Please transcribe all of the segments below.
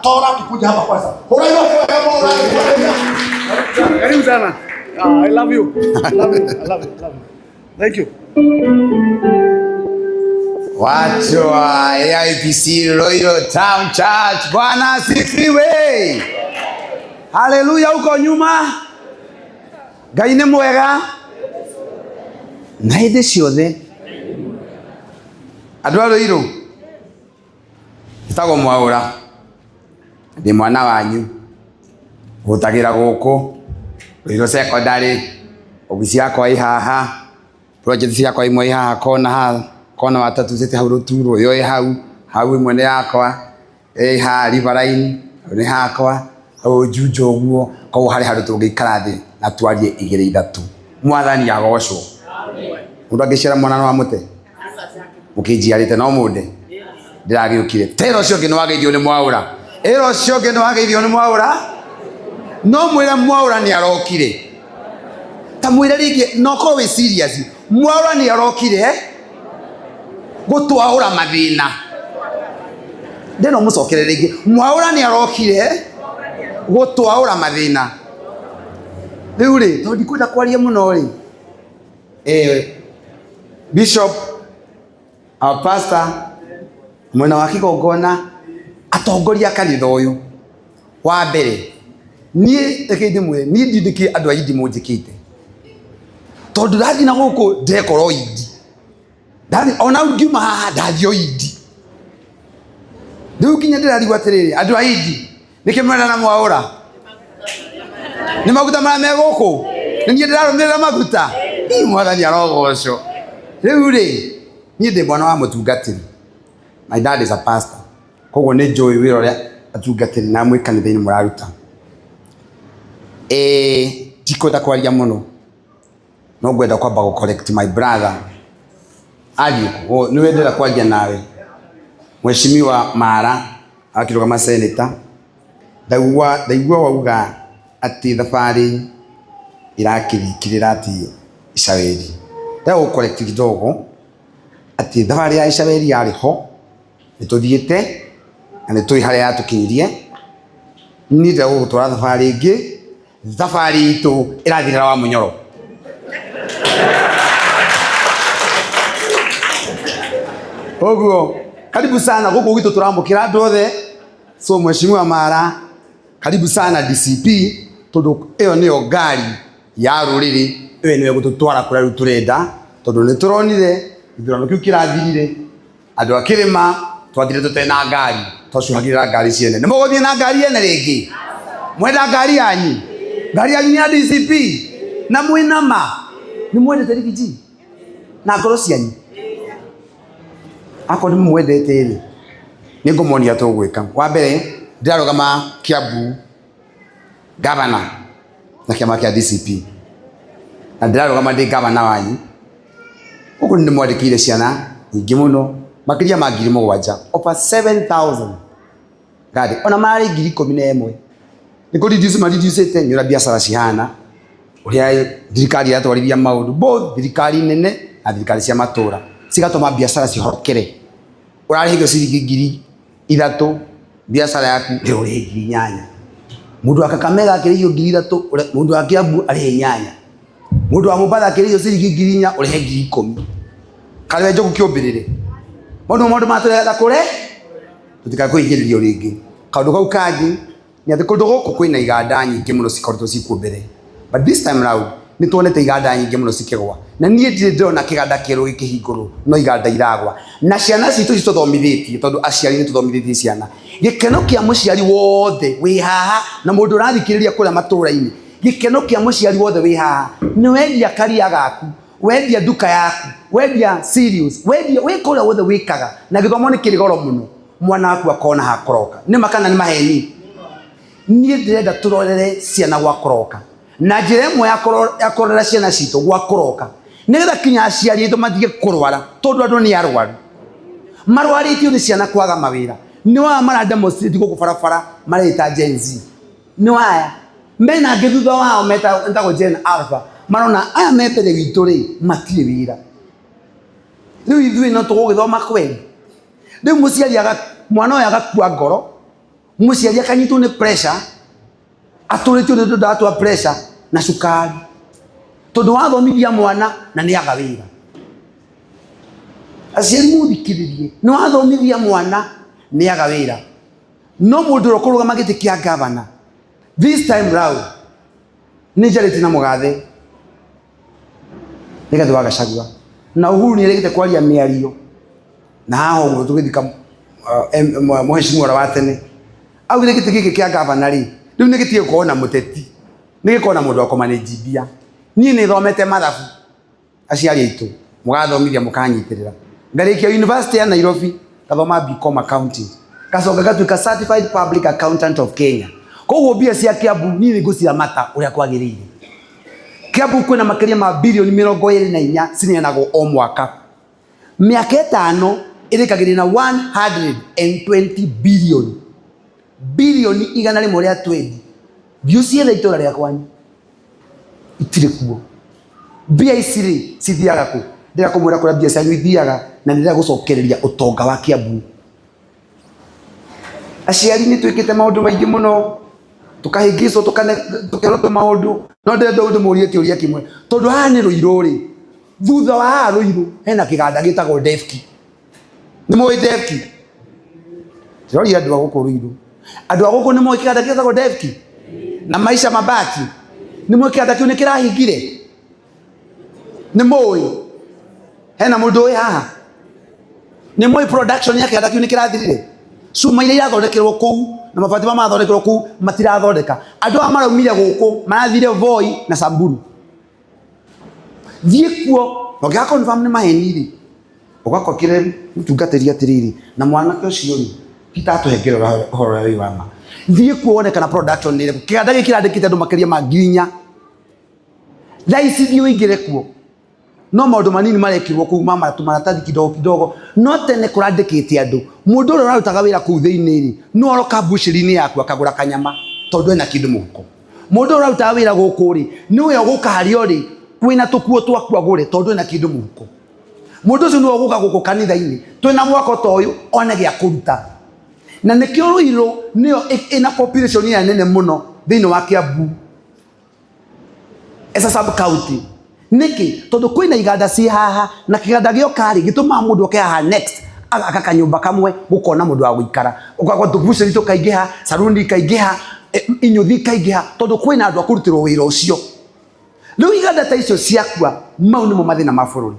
Tora akikuja hapa kwanza. Karibu sana. Ah, I love you. I love you. I love you. I love you. Thank you. Watu wa AIPC Royal Town Church, Bwana asifiwe. Haleluya huko nyuma. Ngai nĩ mwega na hĩndĩ ciothe. Andũ a Ruiru, njĩtagwo Mwaũra, ndĩ mwana wanyu, hũtagĩra gũkũ Ruiru Secondary, obici yakwa ĩ haha, project ciakwa imwe ĩ haha kona haha, kona wa Tatu City hau Rũturo, ĩyo ĩ hau, hau ĩmwe nĩ yakwa, ĩ haha Riverine, hau nĩ hakwa, hau Juja ũguo, koguo harĩ handũ tũngĩikara thĩ na twarie igĩrĩ ithatũ. Mwathani agocwo. Mũndũ angĩciara mwana no amũte? Mũkĩnjiarĩte no mũnde? Ndĩragĩũkire. Tera ũcio ũngĩ nĩwageithio nĩ Mwaũra. Ĩra ũcio ũngĩ nĩwageithio nĩ Mwaũra. No mwĩre Mwaũra nĩ arokire. Ta mwĩre rĩngĩ na ũkorwo wĩ serious. Mwaũra nĩ arokire gũtwaũra mathĩna. Ndĩna ũmũcokere rĩngĩ. Mwaũra nĩ arokire gũtwaũra mathĩna. Rĩu rĩ, tondũ ndikwenda kwaria mũno rĩ, Bishop, our pastor, mwena wa kĩgongona, atongoria a kanitha ũyũ, wa mbere, niĩ reke ndĩmwĩre, niĩ ndiũĩ nĩkĩ andũ a Indi mũnjĩkĩte. Tondũ ndathiĩ na gũkũ ndekora o Indi. Ndathiĩ, ona ngiuma haha ndathiĩ o Indi. Rĩu nginya ndĩrarigwo atĩrĩrĩ, andũ a Indi, nĩkĩ mwenda na Mwaũra? Nĩ maguta marĩa me gũkũ? Nĩ niĩ ndĩrarũmĩrĩra maguta? Ii, Mwathani arogocwo. Rĩu rĩ, niĩ ndĩ mwana wa mũtungatĩri. My dad is a pastor. Koguo nĩ njũĩ wĩra ũrĩa atungatĩri na mwĩ kanitha-inĩ mũraruta. Ndikwenda kwaria mũno, no ngwenda kwamba gũ correct my brother. Athiĩ kũ? Nĩwe ndĩrenda kwaria nawe. Mheshimiwa Mara akĩrũgama senator, ndaigua wauga atĩ thabarĩ ĩrakĩrĩkĩrĩra atĩ Icaweri. Ndĩrenda gũ correct kidogo atĩ thabarĩ ya Icaweri yarĩ ho, nĩ tũthiĩte na nĩ tũĩ harĩa yatũkinyirie. Niĩ ndĩrenda gũgũtwara thabarĩ ĩngĩ, thabarĩ itũ ĩrathirĩra wa Mũnyoro. Ũguo karibu sana gũkũ gwitũ tũramũkĩra andũ othe. So Mheshimiwa Mara, karibu sana DCP, tondũ ĩyo nĩyo ngari ya rũrĩrĩ, ĩyo nĩyo ĩgũtũtwara kũrĩa rĩu tũrenda, tondũ nĩ tũronire gĩthurano kĩu kĩrathirire, andũ a kĩrĩma twathire tũtena ngari, twacuhagĩrĩra ngari ciene. Nĩ mũgũthiĩ na ngari yene rĩngĩ? Mwenda ngari yanyu? Ngari yanyu nĩ ya DCP? Na mwĩna ma? Nĩ mwendete Riggy na ngoro cianyu? Akorwo nĩ mwendete rĩ, nĩ ngũmonia tũgwĩka. Wa mbere ndĩrarũgama Kiambu gavana na kĩama kĩa DCP, na ndĩrarũgama ndĩ gavana wanyu. Gũkũ nĩ mwandĩkĩire ciana nyingĩ mũno, makĩria ma 7,000, over 7,000 ngari, ona mararĩ 11,000. Nĩ kũ reduce ma reduce nĩ ũrĩa biacara cihana, ũrĩa thirikari ĩratwarithia maũndũ, both thirikari nene na thirikari cia matũra, cigatũma biacara cihorokere. Ũrarĩhĩrio ciringi 3,000, biacara yaku rĩu ũrĩhe 8,000. Mũndũ wa Kakamega akĩrĩhio 3,000, mũndũ wa Kiambu arĩhe 8. Mũndũ wa Mombatha akĩrĩhio ciringi 4,000, ũrĩhe 10,000. Karĩ Njogu kĩũmbĩrĩre. Maũndũ matũrehaga kũre, tũtikae kũhingĩrĩrio rĩngĩ. Kaũndũ kau kangĩ nĩ atĩ kũndũ gũkũ kwĩna iganda nyingĩ mũno cikoretwo cikuo mbere. But this time round nĩ tuonete iganda nyingĩ mũno cikĩgwa. Na niĩ ndirĩ ndĩrona kĩganda kĩerũ gĩkĩhingũrwo, no iganda iragwa. Na ciana citũ citũthomithĩtie, tondũ aciari nĩ tũthomithĩtie ciana. Gĩkeno kĩa mũciari wothe wĩ haha na mũndũ ũrathikĩrĩria kũrĩa matũra-inĩ, gĩkeno kĩa mũciari wothe wĩ haha nĩ wendia karia gaku, wendia nduka yaku, wendia cereals, wendia wĩka ũrĩa wothe wĩkaga, na gĩthomo nĩ kĩrĩ goro mũno, mwana waku akona ha kũroka. Nĩ ma kana nĩ maheni? Niĩ ndĩrenda tũrorere ciana gwa kũroka, na njĩra ĩmwe ya kũrorera ciana citũ gwa kũroka nĩgetha kinya aciari aitũ matige kũrwara, tondũ andũ nĩ arwaru, marwarĩtio nĩ ciana kwaga mawĩra. Nĩ waya mara demonstrate gũkũ barabara mareta Gen Z, nĩ waya mena angĩ thutha wao metagwo Gen Alpha, marona aya me mbere witũ rĩ matirĩ wĩra. Rĩu ithuĩ no tũgũgĩthoma kweli? Rĩu mũciari mwana ũyũ agakua ngoro. Mũciari akanyitwo nĩ pressure, atũrĩtio nĩ tũndawa twa pressure na cukari, tondũ wathomithia mwana na nĩ aga wĩra. Aciari mũthikĩrĩrie, nĩ wathomithia mwana nĩ aga wĩra. No mũndũ ũrĩa ũkũrũgama gĩtĩ kĩa gavana this time round nĩ njarĩtie na mũgathe Rigathĩ wa Gachagua na Uhuru nĩ erĩgĩte kwaria mĩario na haha ũguo tũgĩthika mũheshimiwa ũrĩa wa tene augire gĩtĩ gĩkĩ kĩa gavana rĩ, rĩu nĩ gĩtige gũkorwo na mũteti, nĩ gĩkorwo na mũndũ wa kũmanage mbia. Niĩ nĩ thomete mathabu, aciari aitũ mũgathomithia mũkanyitĩrĩra, ngarĩkia university ya Nairobi ngathoma BCom accounting, ngacoka ngatuĩka certified public accountant of Kenya. Koguo mbia cia Kiambu niĩ nĩ ngũciramata ũrĩa kwagĩrĩire. Kiambu kwĩna makĩria ma birioni 24 cineanagwo o mwaka. Mĩaka 5 ĩrĩkagĩria na 120 billion. Birioni 120. Thiĩ ũciethe itũra rĩa kwanyu. Itirĩ kuo. Mbia ici rĩ, cithiaga kũ? Ndĩrenda kũmwĩra kũrĩa mbia cianyu ithiaga na nĩndĩrenda gũcokereria ũtonga wa Kiambu. Aciari nĩ twĩkĩte maũndũ maingĩ mũno, tũkahĩngĩcwo, tũkerwo tũmaũndũ, no ndĩrenda ndĩmũrie kĩũria kĩmwe, tondũ haha nĩ Rũirũ rĩ, thutha wa haha Rũirũ hena kĩganda gĩtagwo Devki. Nĩ mũĩ Devki? Ndĩroria andũ a gũkũ Rũirũ. Andũ a gũkũ nĩ moĩ kĩganda gĩtagwo Devki? Na Maisha Mabati? Nĩ mũĩ kĩganda kĩu nĩ kĩrahingire? Nĩ mũĩ? Hena mũndũ ũĩ haha? Nĩ mũĩ production ya kĩganda kĩu nĩ kĩrathirire? Cuma iria irathondekerwo kũu na mabati marĩa marathondekerwo kũu matirathondeka. Andũ aya maraumire gũkũ marathire Voi na Samburu. Thiĩ kuo na ũngĩaga confirm nĩ maheni rĩ, ũgakokire mũtungatĩri atĩrĩrĩ, na mwanake ũcio rĩ, ti ta atũhengere ũhoro ũrĩa wĩ wa ma. Thiĩ kuo wone kana production nĩ ĩrĩkũ. Kĩganda gĩkĩ kĩrandĩkĩte andũ makĩria ma 4,000. Thaa ici thiĩ ũingĩre kuo. No maũndũ manini marekirwo kũu ma tũmaratathi kidogo kidogo. No tene kũrandĩkĩte andũ. Mũndũ ũrĩa ũrarutaga wĩra kũu thĩinĩ rĩ, no aroka mbucĩrĩ-inĩ yaku akagũra kanyama tondũ ena kĩndũ mũhuko. Mũndũ ũrĩa ũrarutaga wĩra gũkũ rĩ, nĩwe ũgũka harĩa ũrĩ wĩna tũkuo twaku agũre tondũ ena kĩndũ mũhuko. Mũndũ ũcio nĩwe ũgũka gũkũ kanitha-inĩ twĩna mwako ta ũyũ one gĩa kũruta. Na nĩkĩo Ruiru nĩyo ĩna population ĩrĩa nene mũno thĩinĩ wa Kiambu as a sub county. Nĩkĩ? Tondũ kwĩna iganda ciĩ haha na kĩganda gĩoka rĩ, gĩtũmaga mũndũ oke haha next agaka kanyũmba kamwe gũkona mũndũ wa gũikara. Ũgakora tũbucĩri tũkaingĩha, saruni ikaingĩha, inyũthi ikaingĩha tondũ kwĩna andũ a kũrutĩrwo wĩra ũcio. Rĩu iganda ta icio ciakua, mau nĩmo mathĩna ma bũrũri.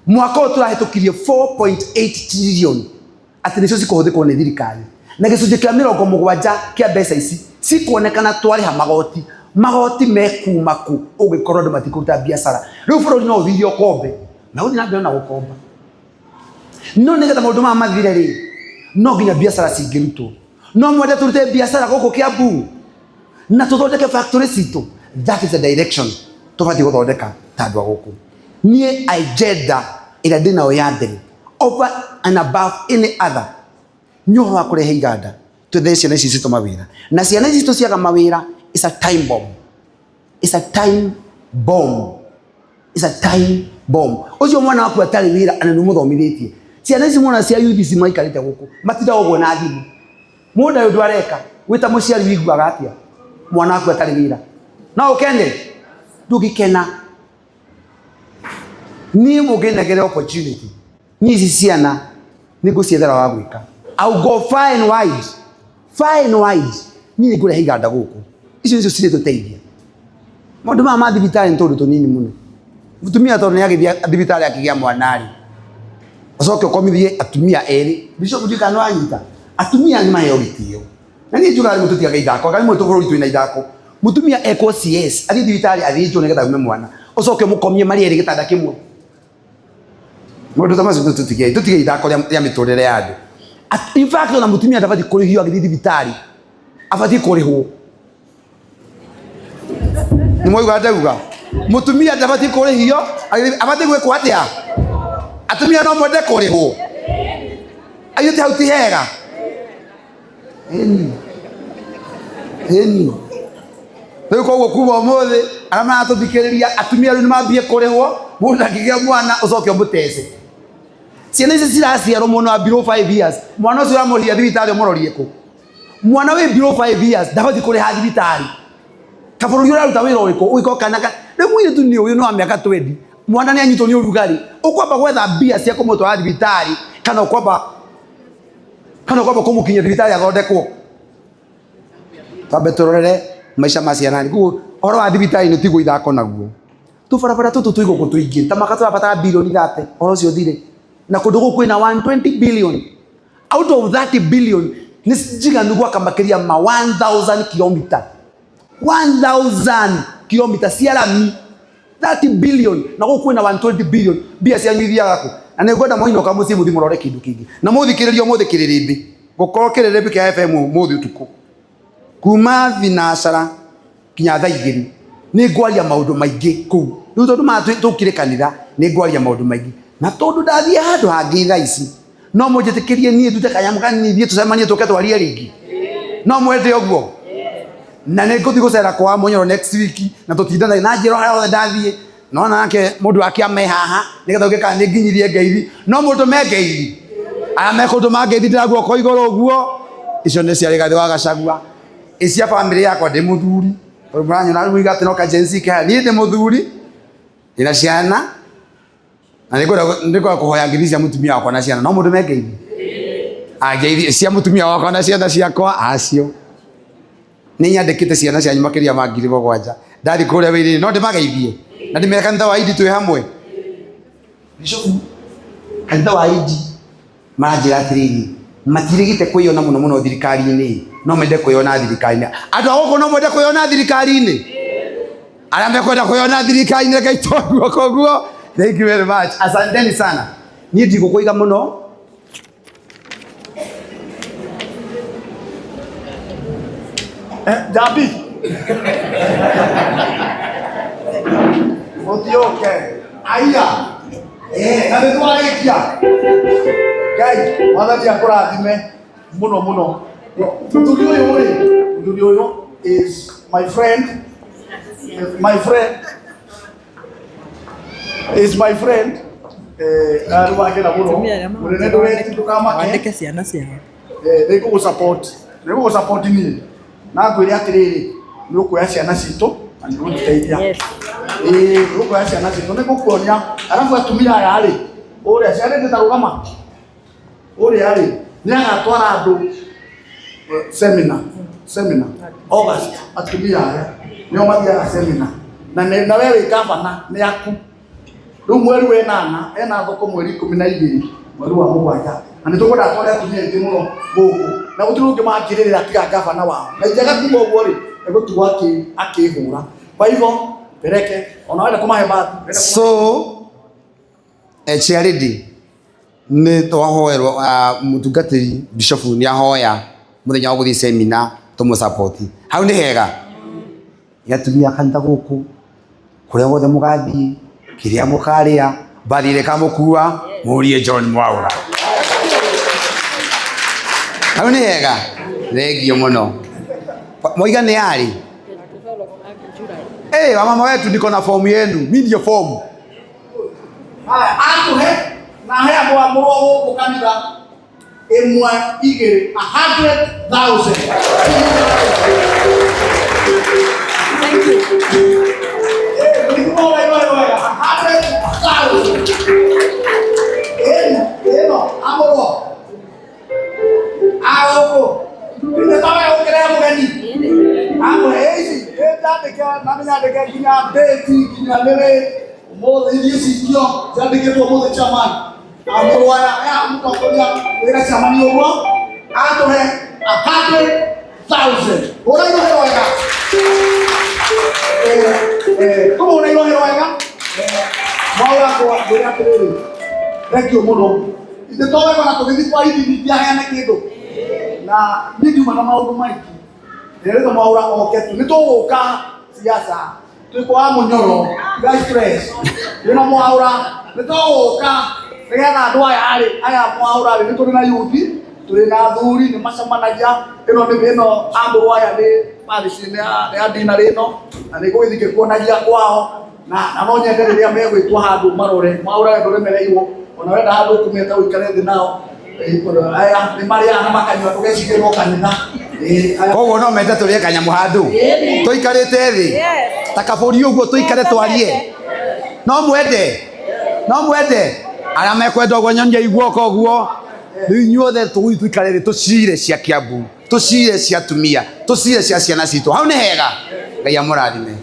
Mwaka ũyũ tũrahĩtũkirie 4.8 trillion atĩ nĩcio cikũhũthĩkwo nĩ thirikari, na gĩcunjĩ kĩa 70 kĩa mbeca ici cikuonekana twarĩha magoti. Magoti mekuma kũ ũngĩkorwo andũ matikũruta biacara? Rĩu bũrũri no ũthire ũkombe na ũthiĩ na mbere na gũkomba, no nĩgetha maũndũ maya mathire rĩ, no nginya biacara cingĩrutwo. No mwende tũrute biacara gũkũ Kiambu na tũthondeke factory citũ? That is the direction tũbatiĩ gũthondeka ta andũ a gũkũ. Niĩ agenda ĩrĩa ndĩnayo ya mbere over and above any other nĩ ũhoro wa kũrehe iganda, twethere ciana ici citũ mawĩra. Na ciana ici citũ ciaga mawĩra is a time bomb. Is a time bomb. Is a time bomb. Ũcio mwana waku atarĩ wĩra na nĩ ũmũthomithĩtie. Ciana ici mwana cia youth ici maikarĩte gũkũ matindaga ũguo na thimũ. Mũndũ ndarĩ ũndũ areka. Wĩ ta mũciari wĩiguaga atĩa mwana waku atarĩ wĩra? No ũkene? Ndũngĩkena. Niĩ mũngĩnengere opportunity, niĩ ici ciana nĩ ngũciethera wa gwĩka. I will go far and wide, far and wide. Niĩ nĩ ngũrehe iganda gũkũ. Icio nĩcio cirĩtũteithia. Maũndũ maya ma thibitarĩ nĩ tũũndũ tũnini mũno. Mũtumia tondũ nĩ agĩthiĩ thibitarĩ akĩgĩa mwana rĩ, ũcoke ũkomithie atumia erĩ. Bishop ndiũĩ kana nĩ wanyita. Atumia nĩ maheo gĩtĩo. Na niĩ njugaga rĩmwe tũtigage ithako, anga rĩmwe bũrũri twĩna ithako. Mũtumia ekwo CS, athiĩ thibitarĩ athĩnjwo nĩgetha aume mwana, ũcoke ũmũkomie marĩ erĩ gĩtanda kĩmwe. Maũndũ ta macio tũtige, tũtige ithako rĩa mĩtũrĩre ya andũ. In fact ona mũtumia ndabatiĩ kũrĩhio agĩthiĩ thibitarĩ, abatiĩ kũrĩhwo. Nĩ mwaigua ndauga? Mũtumia ndabatiĩ kũrĩhio, abatiĩ gwĩkwo atĩa? Atumia no mwende kũrĩhwo? Aiyũ ti hau ti hega? Ĩni. Ĩni. Rĩu koguo kuma ũmũthĩ arĩa maratũthikĩrĩria atumia rĩu nĩmambie kũrĩhwo, mũndũ akĩgĩa mwana ũcoke ũmũtece. Ciana ici ciraciarwo mwana wa below 5 years, mwana ũcio ũramũrĩhia thibitarĩ ũmũrorie kũ? Mwana wĩ below 5 years ndabatiĩ kũrĩha thibitarĩ. Kabũrũri ũraruta wĩra ũrĩkũ ũgĩkorwo kana rĩu mũirĩtu nĩ ũyũ nĩ wa mĩaka 20, mwana nĩ anyitwo nĩ ũrugarĩ, ũkwamba gwetha mbia cia kũmũtwara thibitarĩ kana ũkwamba kũmũkinyia thibitarĩ athondekwo? Twambe tũrorere maica ma ciana. Koguo ũhoro wa thibitarĩ nĩ tiguo ithako naguo. Tũbarabara tũtũ twĩ gũkũ tũingĩ ta maka tũrabatara bilioni 30 ũhoro ũcio ũthire. Na kũndũ gũkũ kwĩna 120 billion. Out of 30 billion nĩ njiganu gwaka makĩria ma 1000 kilometer. 1000 kilometer cia rami 30 billion na gũkũ kwĩna 120 billion mbia cianyu ithiaga kũ? Na nĩ ngwenda mwainũka mũciĩ mũthiĩ mũrore kĩndũ kĩngĩ na mũthikĩrĩrie ũmũthĩ kĩrĩrĩmbĩ gũkorwo kĩrĩrĩmbĩ kĩa FM ũmũthĩ ũtukũ kuma thinacara kinya thaa igĩrĩ nĩ ngwaria maũndũ maingĩ kũu. Rĩu tondũ ma tũkire kanitha nĩ ngwaria maũndũ maingĩ, na tondũ ndathiĩ handũ hangĩ thaa ici no mũnjĩtĩkĩrie niĩ ndute kanyamũ kanini thiĩ tũcemanie tũke twarie rĩngĩ? No mwende ũguo? Na nĩ ngũthiĩ gũcera kwa Mũnyoro next week na tũtindanagie na njĩra harĩa hothe ndathiĩ no nake mũndũ wake ame haha nĩgetha ũngĩ kana nĩ nginyirie ngeithi no mũndũ ngeithi aya mekũndũma ngeithi ndĩra guoko igũrũ ũguo. Icio nĩ cia Rigathĩ wa Gachagua, cia bamĩrĩ yakwa. Ndĩ mũthuri tondũ mũranyona rĩu atĩ no ka Gen Z kehaya. Niĩ ndĩ mũthuri, ndĩna ciana na nĩngwenda kũhoya ngeithi cia mũtumia wakwa na ciana. No mũndũ ngeithi ngeithi cia mũtumia wakwa na ciana ciakwa acio nĩ nyandĩkĩte ciana cianyu makĩria ma 7,000 ndathiĩ kũrĩa wĩra-inĩ no ndĩmageithie na ndĩmere kanitha wa Idi twĩ hamwe. Bishofu kanitha wa Idi maranjĩra atĩrĩrĩ, matirĩgĩte kwĩyona mũno mũno thirikari-inĩ, no mende kwĩyona thirikari-inĩ. Andũ a gũkũ no mwende kwĩyona thirikari-inĩ? Arĩa mekwenda kwĩyona thirikari-inĩ reke itoe guoko ũguo. Thank you very much, asanteni sana. Niĩ ndigũkũiga mũno. Jambi. Mũthiũke. Aya. Na nĩ twarĩkia. Ngai, Mwathani akũrathime mũno mũno. Mũthuri ũyũ rĩ, mũthuri ũyũ is my friend. My friend is my friend. Na nĩ wakena mũno. Mũnene ndũkamake. Wandĩke ciana ciao. Nĩ ngũgũ support, nĩ ngũgũ support niĩ na ngwĩre atĩrĩrĩ, nĩ ũkuoya ciana citũ na nĩ ũgũtũteithia. Ĩĩ, nĩ ũkuoya ciana citũ, nĩ ngũkuonia. Arabu atumia aya rĩ, ũrĩa ciana ndĩ tarũgama ũrĩa rĩ, nĩ agatwara andũ seminar August. Atumia aya nĩo mathiaga seminar na na we wĩ gavana nĩ aku. Rĩu mweri wa ĩnana ena thoko, mweri 12 mweri wa mũgwanja, na nĩ tũkwenda atware atumia aingĩ mũno gũkũ na gũtirĩ ũngĩ mangĩrĩrĩra tiga gavana wao, na ingĩaga kuga ũguo rĩ, egũtigwo akĩhũra. Kwa hivyo pereke ona wenda kũmahe bathi wenda. So chairlady nĩ twahoerwo, mũtungatĩri bishofu nĩ ahoya mũthenya wa gũthiĩ semina tũmũ hau nĩ hega. Nĩ atumia a kanitha gũkũ kũrĩa guothe mũgathiĩ, kĩrĩa mũkarĩa, mbathi ĩrĩa ĩkamũkua, mũrie John Mwaura. Hau nĩ hega, thengio mũno. Moiga nĩ yarĩ. Hey, wamama wetu, niko na fomu yenu, mi ndio fomu. Haya, atũhe na he andũ a mũrwo gũkũ kanitha ĩmwe igĩrĩ 100,000. Thank you. 100,000. Ĩno amũrwo agũkũ nĩ tawe ũkĩrehe mũgeni amũhe ici ndandĩke na nĩ nyandĩke nginya date, nginya nĩrĩ ũmũthĩ iria ici ikio ciandĩkĩtwo ũmũthĩ. Chairman amũrwo aya ya mũtongoria wĩra chairman ũguo atũhe 100,000. Hũra irohero wega, tũmũhũra irohero wega. Mwaura ngwĩre atĩrĩrĩ, thank you mũno. Ithe to wega na tũgĩthiĩ kwa ithi ndingĩaheana kĩndũ na niĩ ndiuma na maũndũ maingĩ. Rĩrĩa Mwaura oke tu nĩ tũgũka siasa twĩ kwa Mũnyoro guys stress wĩna Mwaura nĩ tũgũka nĩgetha andũ aya rĩ, aya Mwaura rĩ, nĩ tũrĩ na yuthi, tũrĩ na athuri nĩ macemanagia. Ĩno nĩ ĩno amũrwo aya nĩ parish nĩ ya dinarĩ ĩno na nĩ ngũgĩthiĩ ngĩkuonagia kwao na no nyende rĩrĩa megwĩtwo handũ marore Mwaura we ndũremereirwo ona wenda handũ ũkũmeta ũikare thĩ nao. Aya nĩ marĩaga na makanyua, ndũgecirie no kanitha. Koguo no mende tũrĩe kanyamũ handũ tũikarĩte thĩ ta kabũri ũguo, tũikare twarie. No mwende, no mwende arĩa mekwenda ũguo, nyonia guoko ũguo. Rĩu inyuothe tũgũthiĩ tũikare thĩ, tũcire cia Kiambu, tũcire cia atumia, tũcire cia ciana citũ. Hau nĩ hega. Ngai amũrathime.